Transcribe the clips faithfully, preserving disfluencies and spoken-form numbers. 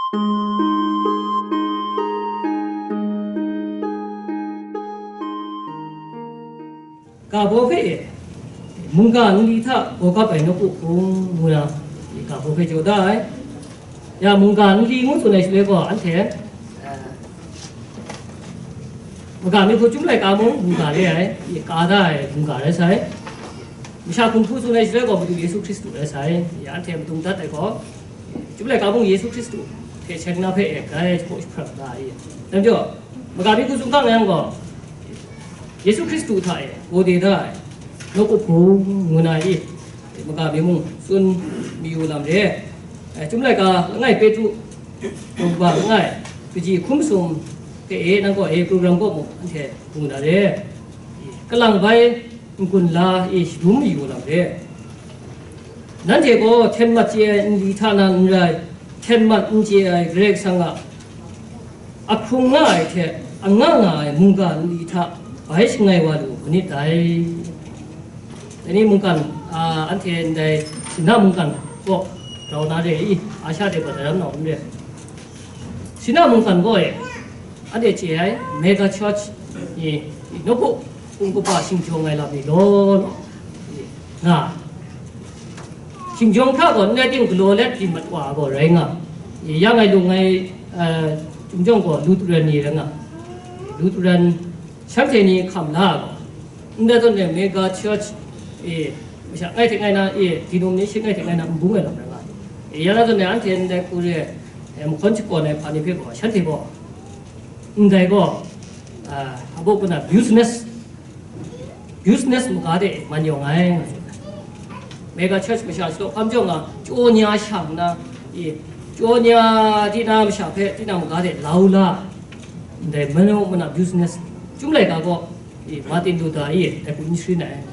Ga baw hpe e, mungga nli hta gaw kap ai nawku hpung ngu na, ga baw hpe jaw da ai. Ya, mungga nli ngu tsun ai shaloi gaw, anhte, eh, maga mi hku Chyum laika mung mungga re ai, ka da ai mungga rai sai. Masha Hkum Hkru tsun ai shaloi gaw, Madu Yesu Hkristu rai sai. Ya, anhte madung dat ai gaw, Chyum laika mung Yesu Hkristu hte seng na hpe e, grai hpaw jahprang da ai. Dai majaw, maga mi hku tsun hkang yang gaw, Yesu Hkristu hta e gode da ai nawku hpung ngu na i, maga mi mung tsun mayu lam re. E, Chyum laika langai Petru, Petru ba langai, kaji hkum sum hte e, nang gaw e program kaw mung anhte mu na re. Kalang bai n-gun la i shadum mayu lam re. Nanhte gaw hten mat chye ai nli hta na n rai, hten mat n chye ai Karai Kasang a ahkrung nga ai hte anga nga ai mungga nli hta bai shangai wa lu manit dai. Dai ni mungkan, a, anhte ndai Sina mungkan kaw rau na re i, Asha de gaw daram nau n re. Sina mungkan gaw e, anhte chye ai mega church i, i nawku hpung kaba shingjawng ai lam ni law law nga. Shingjawng hkra gaw ndai ting galaw let byin mat wa gaw rai nga. I, ya ngai lung ai, eh, Chyum jawng gaw Lutheran ni rai nga. Lutheran shanhte ni hkam la gaw, ndai zawn e mega church, e, masha ngai hte ngai na, e, denomination ngai hte ngai na n bung ai lam rai nga. E, ya na zawn e anhte ndai hku re, e, mahkawn shakawn ai hpa ni hpe gaw, shanhte gaw, ndai gaw, a, a baw kuna business, business maga de man yawng ai. Mega church masha shalaw hkam jawng nga, chyaw nya shang na, e, chyaw nya di na masha hpe, di na maga de lau la, ndai manu mana business, Chyum laika gaw, e, Martin Luther e, dai hku n sharin ai.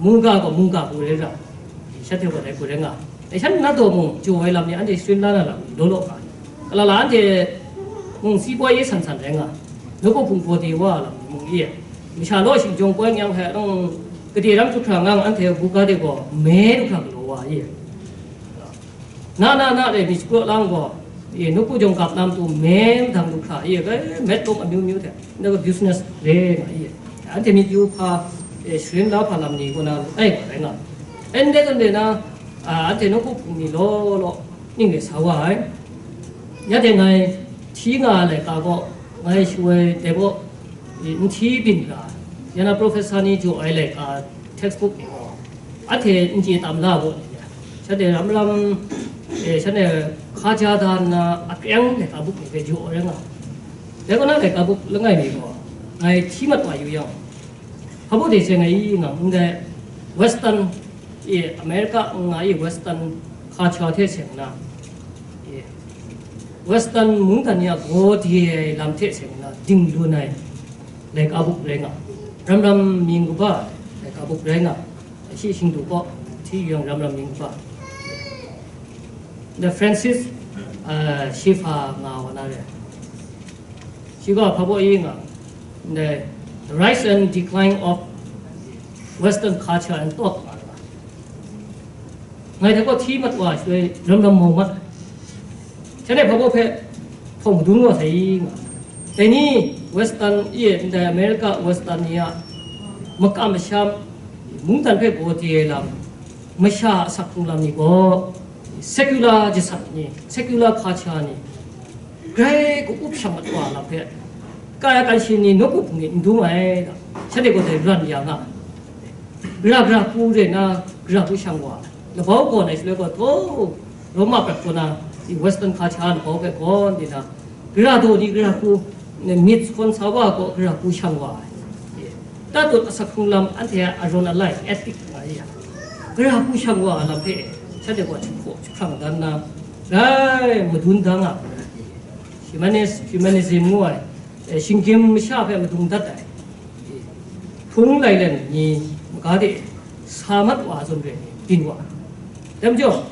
Mungga gaw mungga hku rai ra, e, shanhte gaw dai hku rai nga. E, shan na daw mung, jaw ai lam ni anhte sharin la na lam ni law law nga. Kalala anhte mung si poi e san san rai nga. Nawku hpung gaw de wa lam ni mung e. Masha law shingjawng poi yang hpe, nang gade ram hkra ngang anhte buga de gaw me du hkra galaw wa e. Na, na, na re myit shapraw lang gaw, e, nawku jawng gap na matu me madang lu hkra, e, e, met lawm amyu myu hte, na ga business re nga, e, anhte myit yu hpa, e, sharin la hpa lam ni kaw na ai wa rai nga. Ndai zawn de na, a, anhte nawku hpung ni law law ning de sa wa ai. Ya de ngai hti nga ai laika gaw, ngai shu ai dai gaw, e, n hti byin ra, ya na professor ni jaw ai laika textbook ni gaw, anhte n chye tam la gaw ni, shanhte ram ram, e, shanhte hka ja da nna, a pyeng laika buk ni hpe jaw ai rai nga. Dai kaw na laika buk langai mi gaw, ngai hti mat wa yu yang, hpa baw de seng ai i nga, ndai Western, e, America nga i Western hka cha hte seng na, e, Western mungdan ni a gaw de ai lam hte seng na, ding lun ai laika buk rai nga, ram ram mying kaba laika buk rai nga, shi shingdu kaw hti yu yang ram ram mying kaba. The Francis, uh, Schaeffer nga wa na re. Shi gaw hpa baw i nga, the Rise and Decline of Western Culture and Thought nga. Ngai hte gaw hti mat wa shaloi ram ram mau mat ai. Shanhte hpa baw hpe hpawng madun wa sai i nga. Dai ni Western e, ndai America Western ni a makam masham, mungdan hpe gaw de ai lam, masha a asak hkrung lam ni gaw, secular jasan ni, secular culture ni, grai ka-up shang mat wa lam hpe, kaya kan shi ni nawku hpung ni n dung ai, shanhte gaw dai ran ya nga. Gara gara hku re na, gara hku shang wa, labau gawn ai shaloi gaw, taw, Roma prat kaw na, i Western culture labau hpe gawn di na, gara daw ni gara hku, myit hkawn sa wa gaw gara hku shang wa ai. Tatut asak hkrung lam anhte a arawn alai, ethic nga ya, gara hku shang wa ai lam hpe, shanhte gaw jahpraw jahprang dan na, grai madun da nga, humanist, humanism ngu ai, eh, shinggyim masha hpe madung dat ai, eh, hpung lailen ni maga de sa mat wa zawn re ni byin wa ai. Dai majaw,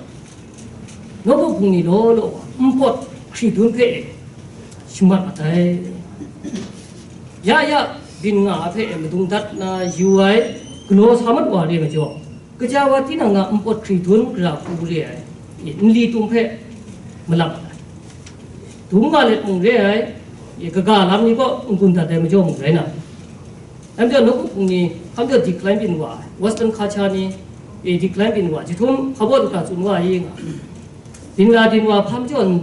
nawku hpung ni law law wa npawt hkridun hpe shamat mat ai. Ya ya byin nga ai hpe madung dat na yu ai, galaw sa mat wa re majaw, kaja wa tinang a npawt hkridun gara hku re ai, eh, nli tum hpe malap mat ai. Dum nga let mung re ai, e, kaga lam ni kaw n-gun dat ai majaw mung rai na. Anhte nawku hpung ni hkam jaw decline byin wa ai, Western culture ni, e, decline byin wa ai, jahtum hpa baw du hkra tsun wa ai nga. Bin Laden wa hpa majaw n,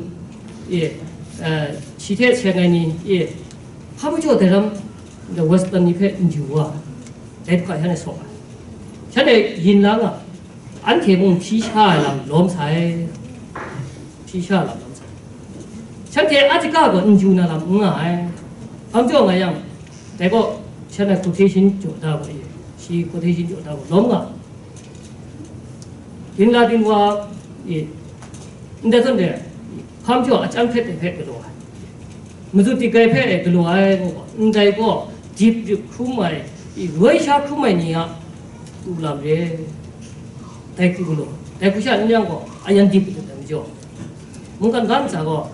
e, e, shi hte seng ai ni, e, hpa majaw dai ram, the Western ni hpe n yu wa ai. Dai hpra shanhte sawk ai. Shanhte yin la nga, anhte mung hpyi sha ai lam lawm sai. Hpyi sha ai lam lawm sai. Shanhte a hta gaw n yu na lam n nga ai. Hpa majaw nga yang, dai gaw shanhte quotation jaw da gaw, e, shi quotation jaw da gaw lawm nga. Bin Laden wa, e, ndai zawn de, hpa majaw a chyam hkret de hpe galaw ai. Mazut dik ai hpe galaw ai, ndai gaw, dip dip hkrum ai, e, roi sha hkrum ai ni a, u lam re. Dai hku galaw, dai hku sha n yang gaw, a yan dip dip ai majaw, mungkan ga ntsa gaw,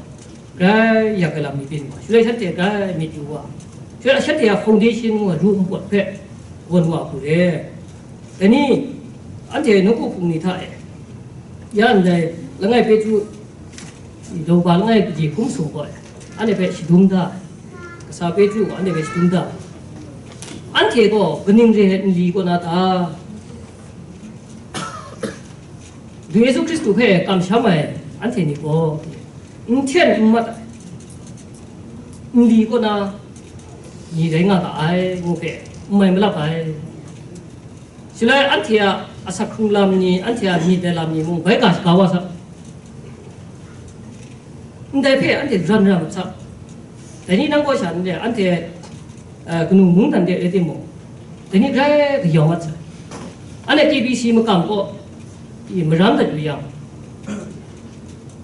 grai yak ai lam mi byin wa, shaloi shanhte grai myit yu wa, shaloi shanhte a foundation wa, ru npawt hpe gawn wa hku re. Dai ni, anhte nawku hpung ni hta e, ya ndai langai Petru, Lawba langai kaji hkum sung gaw e, anhte hpe shadum da ai, kasa Petru gaw anhte hpe shadum da ai. Anhte gaw kaning re ai nli kaw na ta? Du Yesu Hkristu hpe kamsham ai anhte ni gaw, n hten n mat ai, nli kaw na ni rai nga ga ai, ngu hpe n mai malap ai. Shaloi anhte a asak hkrung lam ni, anhte a myit ai lam ni mung bai ga shaga wa sa. Ndai hpe anhte ran ra mat sa. Dai ni nang kaw sha n re, anhte, eh, kanu mungdan de rai timung, dai ni grai kayau mat sai. Anhte K B C makam kaw, i, maram dat yu yang,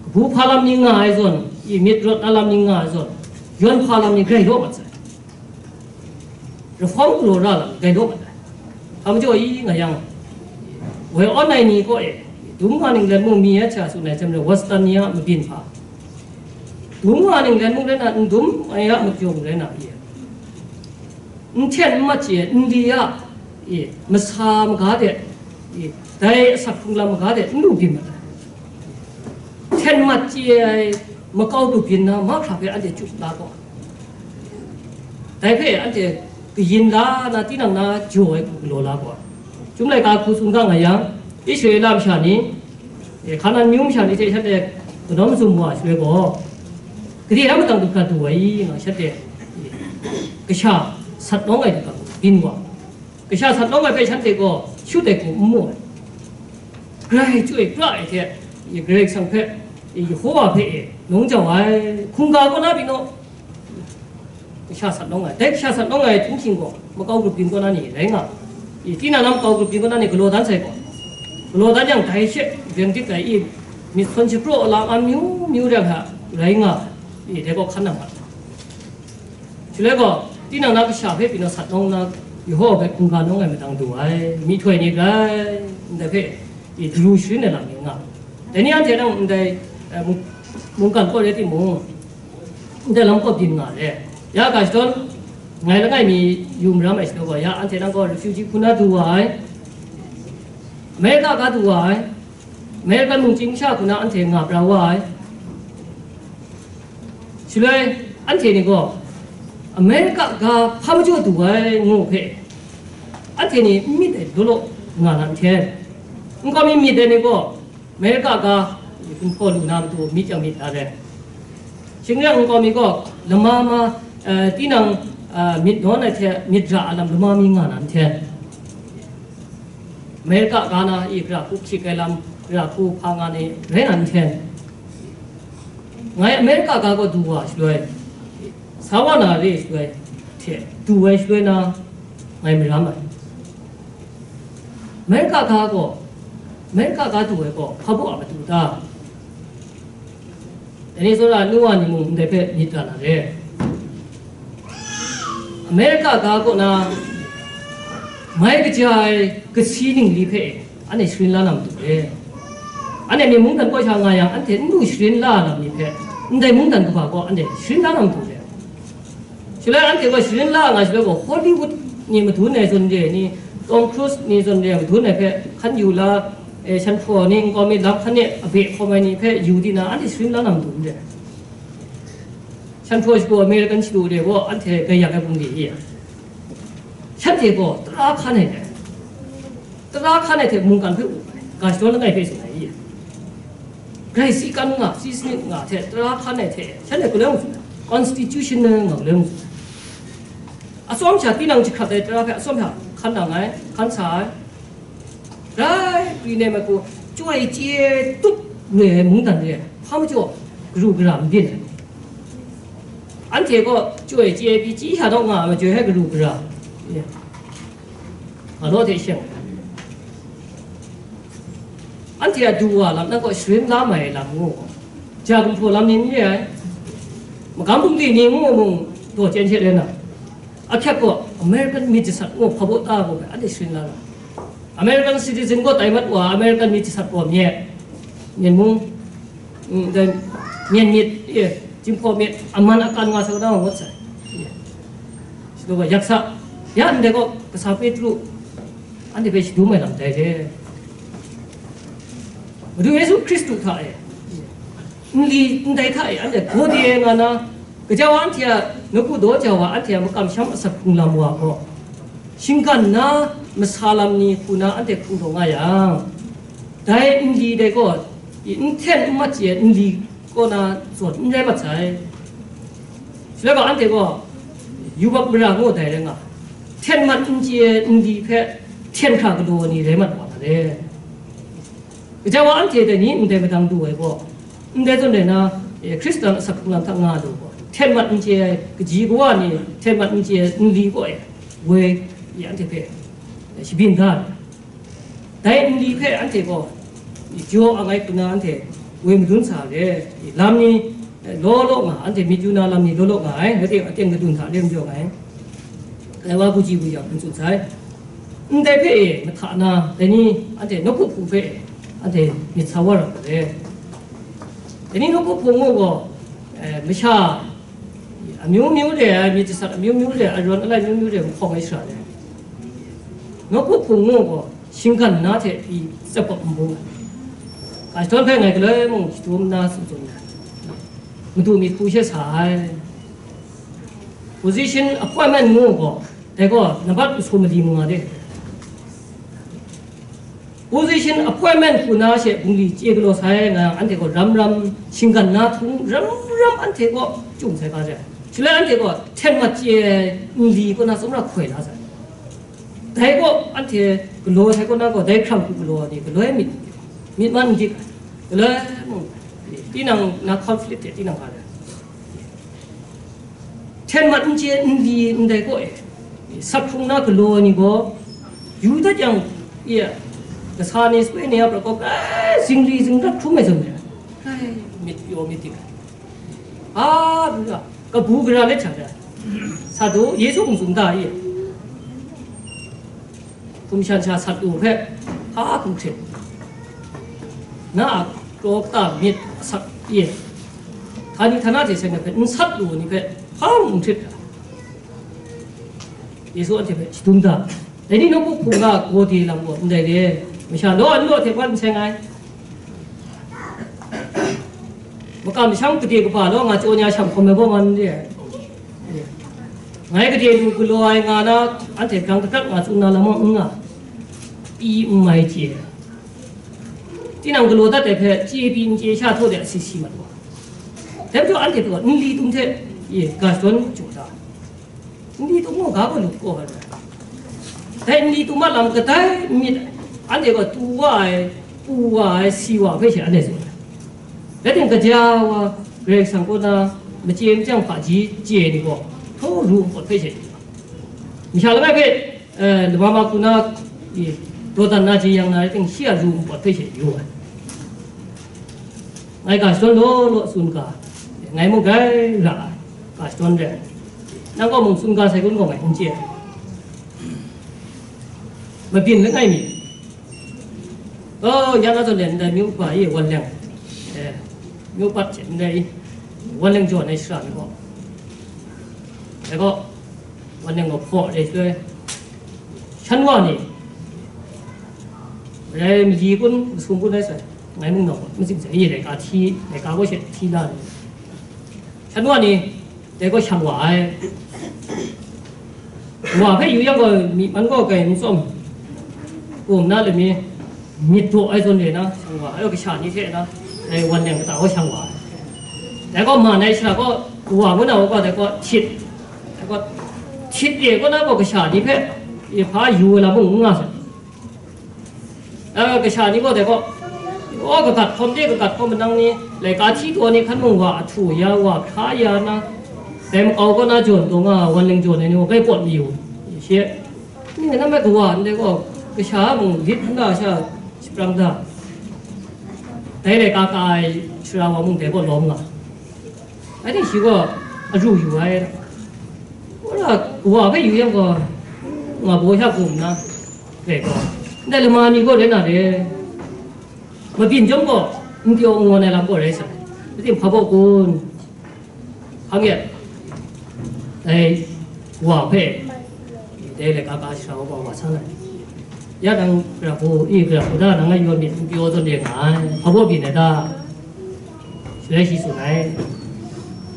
kabu hpa lam ni nga ai zawn, i, myit rawt na lam ni nga ai zawn, yawn hpa lam ni grai law mat sai. Reform galaw ra lam grai law mat ai. Hpa majaw i nga yang, woi awn ai ni kaw e, dum nga ning let mung mi a hta tsun ai hte maren, Western ni a mabyin hpa, dum nga ning let mung rai na, n dum ai a majaw mung rai na, i, n hten n mat chye ai, nli a, i, masa maga de, i, dai asak hkrung lam maga de n lu byin mat ai. Hten mat chye ai makau grup yin na mahkra hpe anhte chyut la gaw, dai hpe anhte kayin la na, tinang na jaw ai hku galaw la gaw, Chyum laika hku tsun ga nga yang, Israela masha ni, e, Hkanan myu masha ni hte shanhte kanawn mazum wa ai shaloi gaw, gade a matang du hkra du ai i nga, shanhte, e, kasha sat nawng ai du hkra byin wa. Kasha sat nawng ai hpe shanhte gaw shut ai hku n mu ai. Grai chyoi pra ai hte, Karai Kasang hpe, Yehova hpe e nawng jau ai hkungga kaw na pyi naw, kasha sat nawng ai. Dai kasha sat nawng ai htung hking gaw, makau grup byin kaw na ni rai nga, i, tinang na makau grup byin kaw na ni galaw dan sai gaw, galaw dan yang dai she beng dik ai i, myit sawn shapraw lam amyu myu rai hta rai nga, i, dai gaw hkan nang mat. Shaloi gaw, tinang na kasha hpe pyi naw sat nawng na, Yehova hpe hkungga nawng ai matang du ai, myihtoi ni rai, ndai hpe, i, daru sharin ai lam ni nga. Dai ni anhte nang ndai, eh, mung-, mungkan kaw rai timung, ndai lam kaw byin nga re. Ya ga shadawn, ngai langai mi yu maram ai shadaw gaw, ya anhte nang gaw refugee hku na du wa ai, America ga du wa ai, American mungchying masha hku na anhte nga pra wa ai. Shaloi anhte ni gaw, America ga hpa majaw du ai ngu hpe, anhte ni n myit ai law law nga na nhten, nkau mi myit ai ni gaw, America ga, Jinghpaw lu na matu myit yang myit na re. Shing rai nkau mi gaw, lama ma, eh, tinang, eh, myit nawn ai hte myit ra ai lam lama mi nga na nhten, America ga na i, gara hku hkyik ai lam, gara hku hpa nga ni rai na nhten, ngai America ga gaw du wa shaloi, sa wa na re shaloi hte du ai shaloi na, ngai maram ai. America ga gaw, America ga du ai gaw, hpa baw a matu ta? Dai ni tsawra nu wa ni mung ndai hpe myit ra na re. America ga kaw na mai kaja ai kasi ningli hpe anhte sharin la na matu re. Anhte myi mungdan kaw sha nga yang, anhte n lu sharin la na myit hpe, ndai mungdan kaba gaw anhte sharin la na matu re. Shaloi anhte gaw sharin la nga shaloi gaw, Hollywood ni madun ai zawn re ai ni, Tom Cruise ni zawn re ai madun ai hpe hkan yu la, e, shan hpraw ni, nkau mi lam hkan e abe hkawm ai ni hpe yu di na, anhte sharin la na matu n re. Shan hpraw shagu American shagu de gaw anhte gaiyak ai bungli i, shanhte gaw tara hkan ai hte, tara hkan ai hte mungkan hpe up ai, ga shadawn langai hpe tsun ai i, grai si kan nga, si sanit nga hte tara hkan ai hte shanhte galoi mung tsun ai, constitutional nga galoi mung tsun ai. Atsawm sha tinang jahkrat ai tara hpe atsawm sha hkan nang ai, hkan sa ai. Rai, pri nem ai hku, chyoi chye tup re ai mungdan re ai, hpa majaw, garu gara n byin ai. Anhte gaw chyoi chye pyi chyi sha naw nga ai majoi hpe garu gara, nga law hte sheng ai. Anhte a du wa lam, nang gaw sharin la mai ai lam ngu, ja gumhpraw lam ni n re ai, magam bungli ni ngu mung, daw chyen hte rai na, ahkyep gaw American myit jasat ngu hpa baw ta gaw hpe anhte sharin la na, American citizen gaw tai mat wa, American myit jasat gaw myen, myen mung, mm, dai myen myit, e, jinghpaw myit, aman akan nga sa na ngut sai. Shadaw wa yak sa, ya ndai gaw, kasa Petru, anhte hpe shadum ai lam dai re. Madu Yesu Hkristu hta e, nli ndai hta e, anhte gawde nga na, gaja wa anhte a nawku daw ja wa, anhte a makam masham asak hkrung lam wa gaw, shinggan na masa lam ni hku na anhte hkrung taw nga yang, dai nli dai gaw, i n hten n mat chye ai nli kaw na zawn n rai mat sai. Shaloi gaw anhte gaw yubak mara ngu dai rai nga, hten mat n chye ai nli hpe hten hkra galaw ai ni rai mat wa na le. Gaja wa anhte dai ni ndai madang du ai gaw, ndai zawn rai na, e, Hkristan asak hkrung lam hta nga lu gaw, hten mat n chye ai kaji kawa ni, hten mat n chye ai nli kaw e, woi, e, anhte hpe, e, shabyin da ai. Dai nli hpe anhte gaw, e, jaw ang ai hku na anhte woi madun sa re, e, lam ni, e, law law nga, anhte myit yu na lam ni law law nga ai, rai timung, aten gadun hta le majaw nga ai. Dai wa, buji buya hpung tsun sai. Ndai hpe e mahta na, dai ni anhte nawku hpung hpe e anhte myit sa wa ra ai. Dai ni nawku hpung ngu gaw, e, masha amyu myu re ai, myit jasat amyu myu re ai, arawn alai amyu myu re ai, mahkawng ai shara re ai. Nawku hpung ngu gaw, shinggan na hte pyi tsap kawp n bung ai. Ga shadawn hpe ngai galoi mung shadum nna tsun tsun ai. Madu myit hku she sa ai. Position appointment ngu gaw, dai gaw nambat masum mali mung nga de. Position appointment hku na she bungli chye galaw sai nga, anhte gaw ram ram shinggan na htung ram ram anhte gaw chyum sai ga re. Shaloi anhte gaw hten mat chye ai nli kaw na tsawmra hkoi la sai. Dai gaw anhte galaw sai kaw na gaw, dai hkrang hku galaw ai ni galoi myit, myit man n dik ai. Galoi mung, tinang na conflict hte tinang hkra ai. Hten mat n chye nli ndai kaw e, sak hkrung na galaw ai ni gaw, yu dat yang, e, kasa ni sape ni a pra gaw, grai zingri zingrap hkrum ai zawn re ai. Grai myit pyaw myit dik ai. A, kabu gara let hta, sa du, Yesu mung tsun da i? Hkum shan sha sat lu hpe, hpa hkum hkrit, na a kraw kata myit asak e, htani htana hte seng ai hpe n sat lu ni hpe, hpa hkum hkrit ga, Yesu anhte hpe shadum da. Dai ni nawku hpung ga gawde lam gaw ndai re, masha law n law hte wan n seng ai. Makam masham gade kaba law nga chyaw nya sham hkawm ai baw man re ai. Ngai gade lu galaw ai nga na, anhte grang kagrat nga tsun na lam n nga, pyi n mai chye. Tinang galaw dat ai hpe chye pyi n chye sha htaw de asi si mat wa. Dai majaw anhte hpe gaw nli tum hte, e, ga shadawn jaw da. Nli tum gaw ga gaw lu kawh ai. Dai nli tum a lam kadai n myit, anhte gaw tu wa ai, pu wa ai, si wa hpe she anhte tsun ai. Rai timung, gaja wa Karai Kasang kaw na machye machyang hpaji chye ai ni gaw, htaw ru npawt hpe she, masha langai hpe, eh, lama ma hku na, i, dawdan na jeyang na rai timung, shi a ru npawt hpe she yu ai. Ngai ga shadawn law law tsun ga, ngai mung grai ra ai, ga shadawn re ai. Nang gaw mung tsun ga sai kun gaw ngai n chye ai. Mabyin langai mi, oh, ya na zawn le ndai myu kaba e wan leng, eh, myu pat hte ndai wan leng jaw ai shara mi gaw, dai gaw, wan leng gaw hpaw re shaloi, shan wa ni, rai mali kun, masum kun rai sai, ngai mung nau, matsing sai, e laika hti, laika gaw she hti la ni. Shan wa ni, Dai gaw shang wa ai. Wa hpe yu yang gaw, myi man gaw kai n tsawm, gum na lami myit daw ai zawn re na, shang wa ai, kasha ni hte na, dai wan leng kata gaw shang wa ai. Dai gaw, man ai shara gaw, wa ngu na gaw, dai gaw htit, dai gaw htit re gaw na gaw, kasha ni hpe, e, hpa yu ai lam mung n nga sai. A, kasha ni gaw dai gaw, aw, kagat hkawm de, kagat hkawm manang ni, laika hti taw ni hkan mung wa ahtu ya, wa hkra ya na, dai makau kaw na jawn taw nga, wan leng jawn ai ni gaw bai pawt mayu, shi. Ning na mai kawa ndai gaw, kasha mung lit nna sha shaprang da, dai laika ka ai sara wa mung dai gaw lawm nga. Anhte shi gaw aru yu ai. Wora wa hpe yu yang gaw, nga baw sha hkum nna, rai gaw, ndai lama ni gaw rai na re. Mabyin chyawm gaw, n pyaw n ngawn ai lam gaw rai sai. Mating hpa baw kun? Hpa nget? Dai wa hpe, dai laika ka sara wa wa san ai. Ya nang, gara hku, i, gara hku da, nang a yawn myit n pyaw tawn de nga ai, hpa baw byin ai ta? Shaloi shi tsun ai,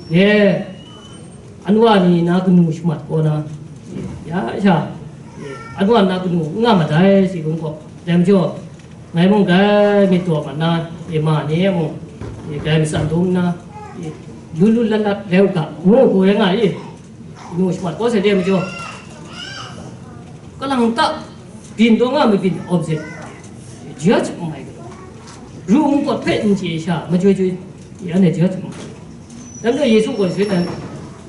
ye, anwa ni na kanu shamat kaw na, ya sha, anwa na kanu n nga mat ai, si lung gaw, dai majaw, ngai mung grai myit daw mat na, e, ma ni e mung, e, grai matsan dum nna, e, lu lu lat lat rai u ga, ngu hku rai nga i, kanu shamat kaw sai de majaw, kalang ta byin taw nga mabyin object, judge n mai ga, ru npawt hpe n chye sha, majoi joi, ya ne judge n mai. Dai majaw Yesu gaw shi nan,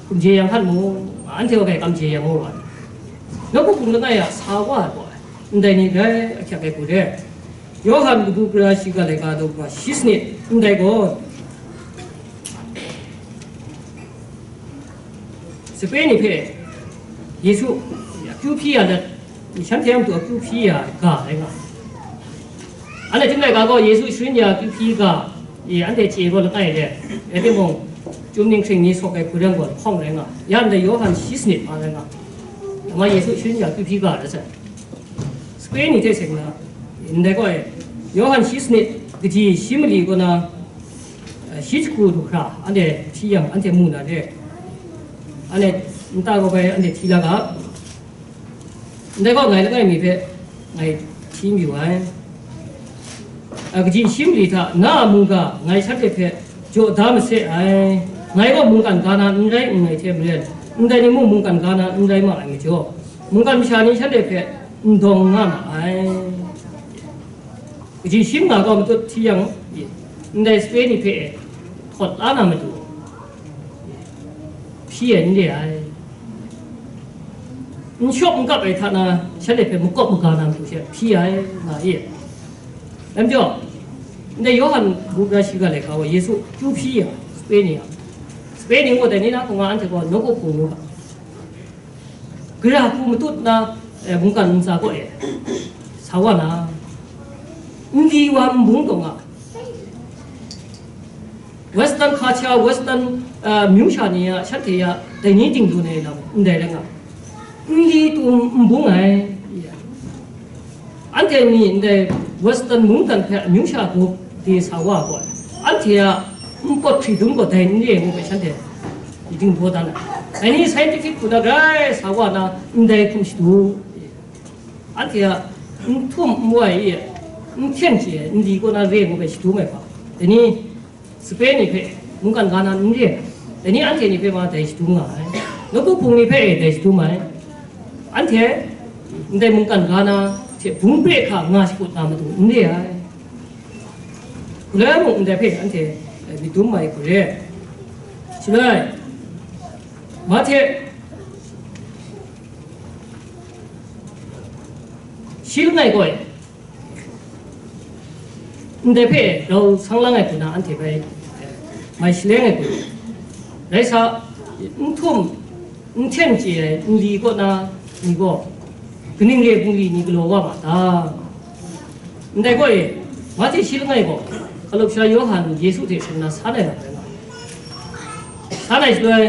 kamje yang hkan mu, anhte wa kai kamje yang mu wa. Nawku hpung langai a sa wa ai gaw, ndai ni grai ahkyak ai hku re. Yawhan kabu gara shiga laika daw ga shi sanit, ndai gaw, sape ni hpe Yesu akyu hpyi ya let, shanhte a matu akyu hpyi ya ga rai nga. Anhte htim laika gaw Yesu sharin ya akyu hpyi ga, e, anhte chye gaw langai re, rai timung, chyum ninghkring ni sawk ai hku rai gaw lahkawng rai nga. Ya ndai Yawhan shi sanit ma rai nga. Dama Yesu sharin ya akyu hpyi ga rai sai. Sape ni hte seng na, ndai gaw e, Yawhan shi sanit, kaji shi mali kaw na, eh, shi jahku du hkra, anhte hti yang, anhte mu na re, anhte nta kaw bai, anhte hti la ga, ndai gaw ngai langai mi hpe ngai hti mayu ai. A, kaji shi mali hta na a mungga ngai shanhte hpe jaw da mase ai. Ngai gaw mungkan ga na n rai nngai hte maren, ndai ni mung mungkan ga na n rai ma ai majaw, mungkan masha ni shanhte hpe n dawng nga ma ai. Kaji shi manga gaw matut hti yang, ndai sape ni hpe e, htawt la na matu, hpyi ai n re ai. N shawk n kap ai hta na, shanhte hpe makawp maga na matu she hpyi ai, nga i. Dai majaw, ndai Yawhan kabu gara shiga laika wa Yesu akyu hpyi ya, sape ni a, sape ni gaw dai ni na hku nga, anhte gaw nawku hpung ngu ga, gara hku matut na, eh, mungkan ntsa kaw e sa wa na, nli wa nbung taw nga, Western culture, Western, uh, amyu sha ni a, shanhte a dai ni dingdun ai lam ndai rai nga, nli tu n bung ai. Anhte ni ndai Western mungdan hpe amyu sha gup de sa wa gaw, anhte a npawt hkridun gaw dai n re ngu hpe shanhte dingbaw dan ai. Dai ni scientific hku na grai sa wa na ndai hkum shadu. Anhte a n htum n wai e, n hkyen chye ai nli kaw na re ngu hpe shadum ai hpa, dai ni sape ni hpe mungkan ga na n re ai, dai ni anhte ni hpe ma dai shadum nga ai, nawku hpung ni hpe e dai shadum ai, anhte ndai mungkan ga na hte bung pre hkra nga shakut na matu n re ai. Galoi mung ndai hpe anhte myit dum mai hku re. Shaloi, Mahte shi langai gaw e, ndai hpe rau sang lang ai hku na anhte bai mai shaleng ai hku, rai sa, n htum n hten chye ai nli kaw na ni gaw, kaning re bungli ni galaw wa ma ta? Ndai gaw e, Mahte shi langai gaw, hkalup sara Yawhan Yesu hte seng na san ai lam rai nga ai. San ai shaloi,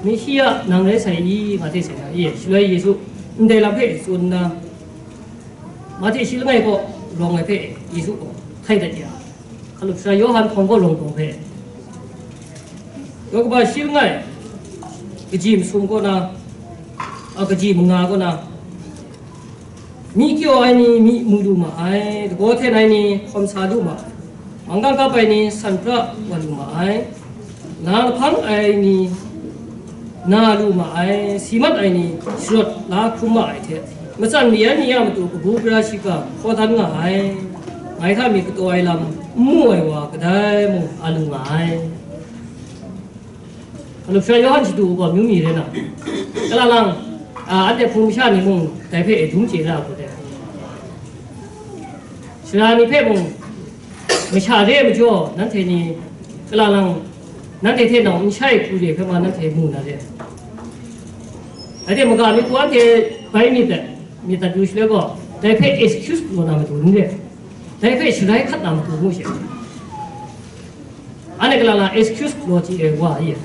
Meshiya nang rai sai i, nga hte seng na i, shaloi Yesu ndai lam hpe tsun nna, Mahte shi langai gaw rawng ai hpe Yesu gaw htai dat ya, hkalup sara Yawhan hpawng gaw rawng taw hpe, Daw kaba shi langai, kaji masum kaw na, a, kaji manga kaw na, myi kyaw ai ni myi mu lu ma ai, lagaw hten ai ni hkawm sa lu ma ai, manggang kap ai ni san pra wa lu ma ai, na lahpang ai ni na lu ma ai, si mat ai ni sharawt la hkrum ma ai hte, matsan mayan ni a matu kabu gara shiga hkaw dan nga ai, ngai hta mi kataw ai lam n mu ai wa kadai mung a lu nga ai. Hkanu sara Yawhan shadu gaw amyu mi rai na, kala lang, a, anhte hpung masha ni mung dai hpe e dum chye ra ai hku de, sara ni hpe mung masha re ai majaw, nanhte ni kala lang, nanhte hte nau n shai hku re hpe ma nanhte mu na re. Anhte maga mi hku anhte bai myit dat, myit dat yu shaloi gaw, dai hpe excuse galaw na matu n re, dai hpe sharai hkat na matu ngu she. Anhte kala lang excuse galaw chye ai wa e.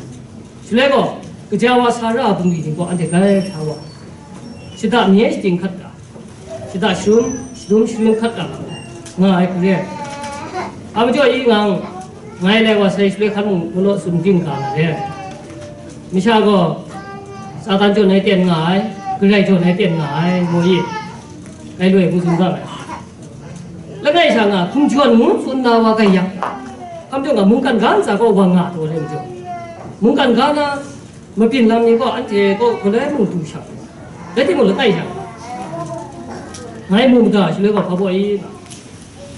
Shaloi gaw, kaja wa sa ra ai bungli ni gaw anhte grai hkra wa, shada mye shating hkat ga, shada sharum, shadum sharum hkat ga nga ai hku re. A majaw i ngang, ngai lai wa sai shaloi hkan mung galaw sumding ga na re. Masha gaw, Satan jaw nai ten nga ai, Karai jaw nai ten nga ai, ngu i, ngai loi hku tsun ga ai. Langai sha nga, hkum jawn ngu tsun na wa gaiyak, hkam jaw nga, mungkan ga ntsa gaw wa nga taw re majaw, mungkan ga na mabyin lam ni gaw anhte gaw galoi mung du shang, rai timung, langai sha nga, ngai mu mada shaloi gaw hpa baw i,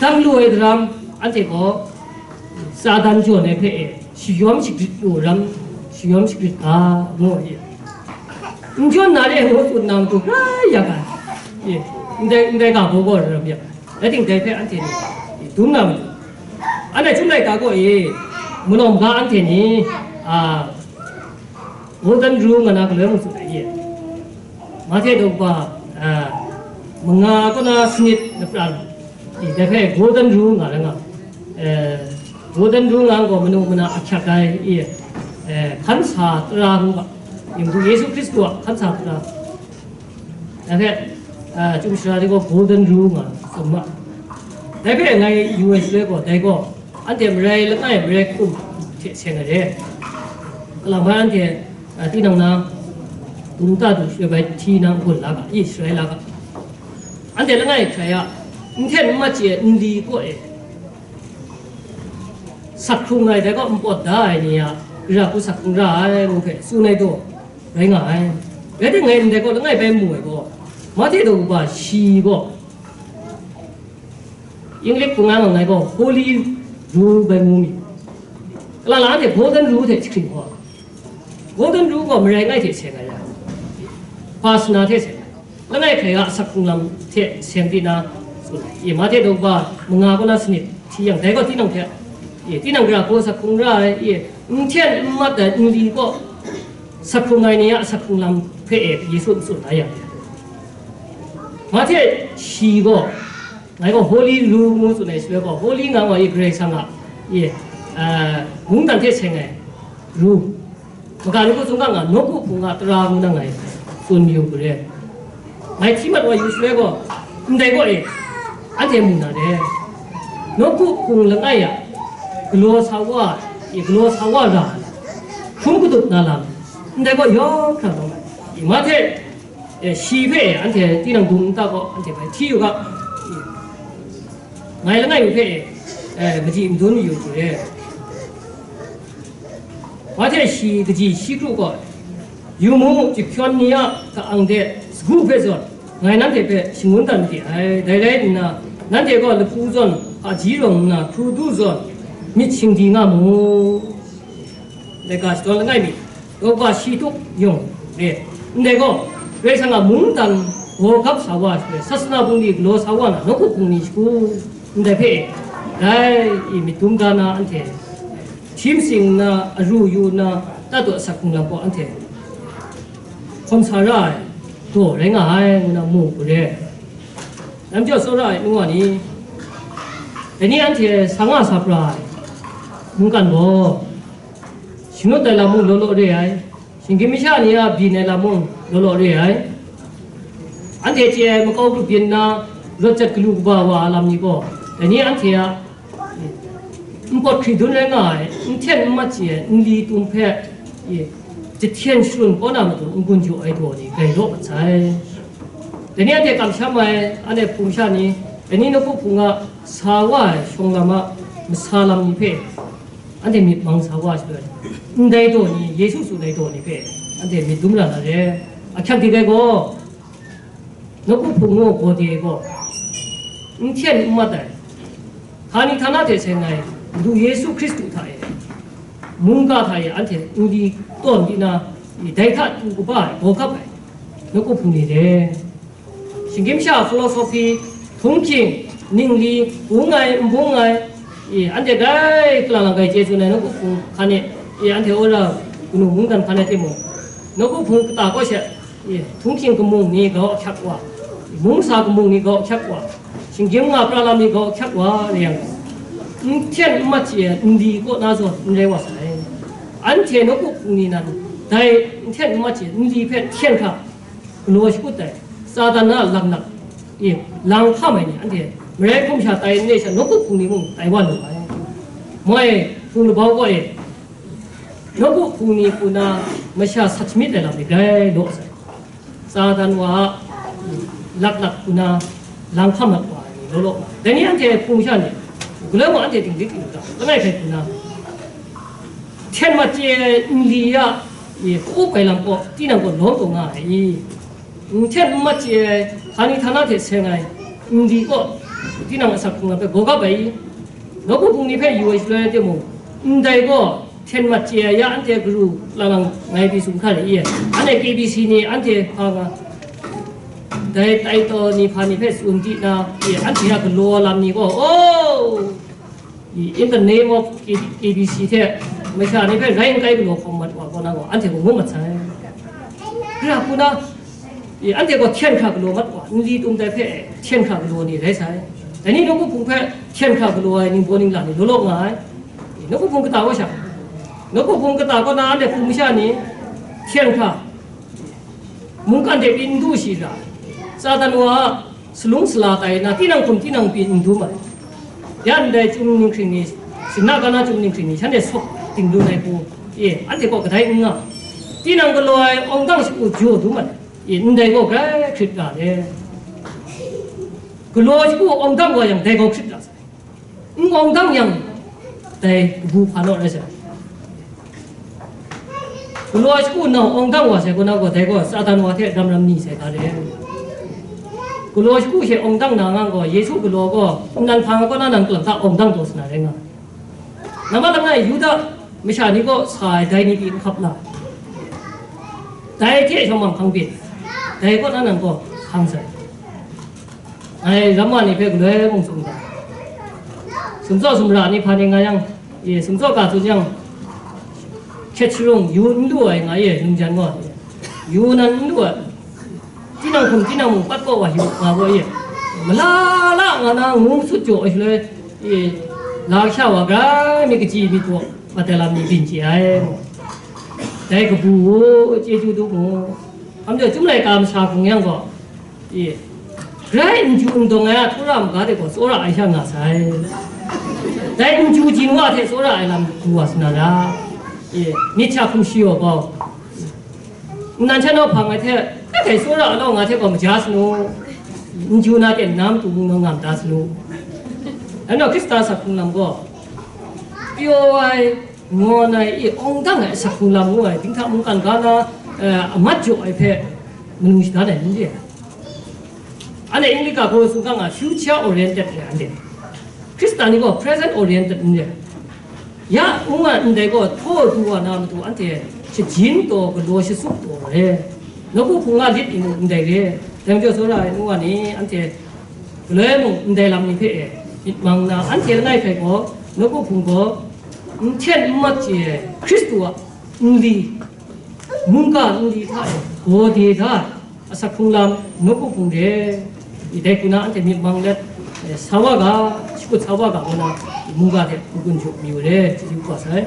dang lu ai daram, anhte gaw Satan jawn ai hpe e, shayawm shagrit lu ram, shayawm shagrit ga, ngu ai. N jawn na re ngu tsun na matu grai yak ai. E, ndai, ndai ga baw gaw ram yak ai. Rai ting, dai hpe anhte ni dum na matu. Anhte chyum laika gaw e, manaw maga anhte ni, a, Golden Rule nga na galoi mung tsun ai ye. Mahte daw kaba, a, manga kaw na sanit lapran, i, dai hpe Golden Rule nga rai nga. E, Golden Rule nga gaw manu mana ahkyak ai, i, e, hkan sa tara ngu ga, i, Madu Yesu Hkristu a hkan sa tara. Dai hpe, a, chyum sara ni gaw Golden Rule nga tsun ma. Dai hpe ngai yu ai shaloi gaw, dai gaw, anhte marai langai, marai hkum hte seng ai re. Kalang bai anhte, a, tinang na, dung ta du shaloi bai hti na n-gun la ga, i sharai la ga. Anhte langai hkrai a, n hten n mat chye ai nli kaw e sak hkrung ai, dai kaw npawt da ai ni a, ra hku sak hkrung ra ai ngu hpe tsun ai gaw rai nga ai. Rai timung, ngai ndai kaw langai bai mu ai gaw, Mahte daw kaba shi gaw, English hpung nga ngai gaw Holy Rule bai ngu mi. Kalang lang anhte Golden Rule hte jahkring gaw, Golden Rule gaw marai langai hte seng ai ra, hpa sana hte seng ai, langai hkrai a asak hkrung lam hte seng di na tsun ai. I, Mahte daw kaba manga kaw na sanit hti yang, dai gaw tinang hte, i, tinang gara hku asak hkrung ra ai, i, n hten n mat ai nli kaw sak hkrung ai ni a asak hkrung lam hpe e Yesu n tsun la yang, Mahte shi gaw, ngai gaw Holy Rule ngu tsun ai shaloi gaw, Holy nga wa i, Karai Kasang a, i, a, mungdan hte seng ai Rule. Maga ni gaw tsun ga nga, nawku hpung a tara ngu na ngai tsun yu ga re. Ngai hti mat wa yu shaloi gaw, ndai gaw e, anhte mu na re. Nawku hpung langai a, galaw sa wa, i, galaw sa wa ra ai, hkrum kadup na lam, ndai gaw yawng hkra lawm ai. I, Mahte, e, shi hpe anhte tinang dung nta gaw anhte bai hti yu ga, i, ngai langai mi hpe, e, madi madun yu hku re. Mahte shi kaji shi kru gaw, yu mu, jahpyawn ni a ka-ang de sagu hpe zawn, ngai nanhte hpe shangun dat made ai. Dai rai nna, nanhte gaw lahpu zawn, hpaji rawng nna hkru du zawn, myit shingdi nga mu. Laika shadawn langai mi, daw kaba shi tup yawng re. Ndai gaw, Karai Kasang a mungdan gaw gap sa wa shaloi, sasana bungli galaw sa wa na, nawku hpung ni shagu, ndai hpe, dai i myit dum ga na anhte, hti matsing nna, aru yu nna, tat daw asak hkrung lam gaw anhte hkawm sa ra ai, daw rai nga ai, ngu na mu hku re. Dai majaw, tsawra ai nu wa ni, dai ni anhte sa nga sa pra ai mungkan gaw, shanut ai lam mung law law re ai, shinggyim masha ni a byin ai lam mung law law re ai. Anhte chye ai makau grup yin nna, rawt jat galu kaba wa ai lam ni gaw, dai ni anhte a npawt hkri dun rai nga ai, n hten n mat chye ai nli tum hpe, i, jahten sharun kaw na matu n-gun jaw ai daw ni rai law mat sai. Dai ni anhte kamsham ai, anhte hpung sha ni, dai ni nawku hpung a sa wa ai shawng lam a masa lam ni hpe, anhte myit mang sa wa ai shaloi, ndai daw ni, Yesu tsun ai daw ni hpe, anhte myit dum ra na re. Ahkyak dik ai gaw, nawku hpung ngu gaw de gaw, n hten n mat ai, htani htana hte seng ai Madu Yesu Hkristu hta e, mungga hta e anhte nli tawn di na, dai hta tu kaba ai, gaw kap ai, nawku hpung ni re. Shinggyim sha philosophy, htunghking, ningli, bung ai, n bung ai, i, anhte grai kalang lang grai chye tsun ai nawku hpung hkan e, i, anhte wora kanu mungdan hkan e timung, nawku hpung kata kaw she, i, htunghking kamung ni grau ahkyak wa, mungsa kamung ni grau ahkyak wa, shinggyim nga pra lam ni grau ahkyak wa re yang, n hten n mat chye ai nli kaw na zawn n rai wa sai. Anhte nawku hpung ni nan dai n hten n mat chye ai nli hpe hten hkra galaw shakut ai, Satan na laknak e lang hkam ai ni anhte marai hkum sha tai n re sha, nawku hpung ni mung tai wa lu ai. Moi hpung labau gaw e, nawku hpung ni hku na masha sat shamyit ai lam ni grai law sai. Satan wa a laklak hku na lang hkam mat wa ai ni law law nga ai. Dai ni anhte hpung sha ni, galoi mung anhte dinglik lu ga, langai hkai hku na, hten mat chye ai nli a, e, hku kai lam kaw, tinang kaw lawm taw nga ai i? N hten n mat chye ai, htani htana hte seng ai nli kaw, tinang asak hkrung lam hpe gaw kap ai i? Nawku hpung ni hpe yu ai shaloi timung, ndai gaw hten mat chye ai ya anhte garu lang lang ngai pyi tsun hkra le i? Anhte K B C ni anhte hpa nga, dai tai taw ni hpa ni hpe tsun di na, i, anhte a galaw lam ni gaw, oh, in the name of K B C hte masha ni hpe rai n kai galaw hkawm mat wa kaw na gaw, anhte gaw ngu mat sai. Gara hku na, i, anhte gaw hten hkra galaw mat wa, nli tum dai hpe hten hkra galaw ni rai sai. Dai ni nawku hpung hpe hten hkra galaw ai ningbaw ningla ni law law nga ai. I, nawku hpung kata kaw sha, nawku hpung kata kaw na anhte hpung masha ni hten hkra mungkan hte pyi n du shi ra, Satan wa a salung sala tai na, tinang hkum tinang pyi n dum ai. Ya ndai chyum ninghkring ni, sinna ga na chyum ninghkring ni, shanhte sawk dingdun ai hku, e, anhte kaw kadai n nga. Tinang galaw ai awng dang shagu jaw dum ai. E, ndai gaw grai hkrit ga le. Galaw shagu awng dang wa yang, dai gaw hkrit ga sai. N awng dang yang, dai kabu hpa naw rai sai. Galaw ai shagu nau awng dang wa sai kaw na gaw, dai gaw Satan wa hte ram ram ni sai ga re. Galaw ai shagu she awng dang na nga gaw, Yesu galaw gaw, nnan hpa nga kaw na nang kalang ta awng dang taw sa na rai nga. Nambat langai Yuda masha ni kaw sa ai dai ni pyi n hkap la. Dai hte shawng mang hkang byin, dai kaw na nang gaw hkang sai. Ngai ram wa ni hpe galoi mung tsun ga, sumtsaw sumra ni hpa ni nga yang, e, sumtsaw ga tsun yang, hkyet sharung yu n lu ai nga e, nungjan gaw, yu nan n lu ai, tinang hkum tinang mung pat kaw wa yu nga gaw e, mala la nga na ngu sut jaw ai shaloi, e, la kasha wa gara mi kaji myit gaw, mat ai lam ni byin chye ai. Dai kabu u, chyeju dum u. Hkam jaw, Chyum laika masha hkrung yang gaw, e, grai n ju n dawng ai a, hkungga maga de gaw tsawra ai sha nga sai. Dai n ju jin wa hte tsawra ai lam du wa sa na ra. E, myit sha hkum shi yaw gaw, nnan sha nau hpang ai hte, kai kai tsawra ai law nga hte gaw maja sa nu, n ju na ten na matu mung naw ngam da sa nu. Anhte Hkrista asak hkrung lam gaw, pyaw ai, ngawn ai, i, awng dang ai asak hkrung lam ngu ai, dinghta mungkan ga na, eh, a mat jaw ai hpe manu shadan ai n re ai. Anhte English ga hku tsun ga nga, future oriented re ai, anhte Hkrista ni gaw present oriented n re ai. Ya ngu ai ndai gaw, htaw du wa na matu anhte shajin taw galaw shasup taw re, nawku hpung a lit ni mung ndai re, dai majaw tsawra ai nu wa ni anhte galoi mung ndai lam ni hpe e myit mang nna, anhte langai hkrai gaw, nawku hpung gaw, n hten n mat chye ai Hkristu a nli, mungga nli hta e gaw de da ai asak hkrung lam, nawku hpung re, i, dai hku na anhte myit mang let, e, sa wa ga, shakut sa wa ga, ngu na mungga hte n-gun jaw mayu re, chyeju kaba sai.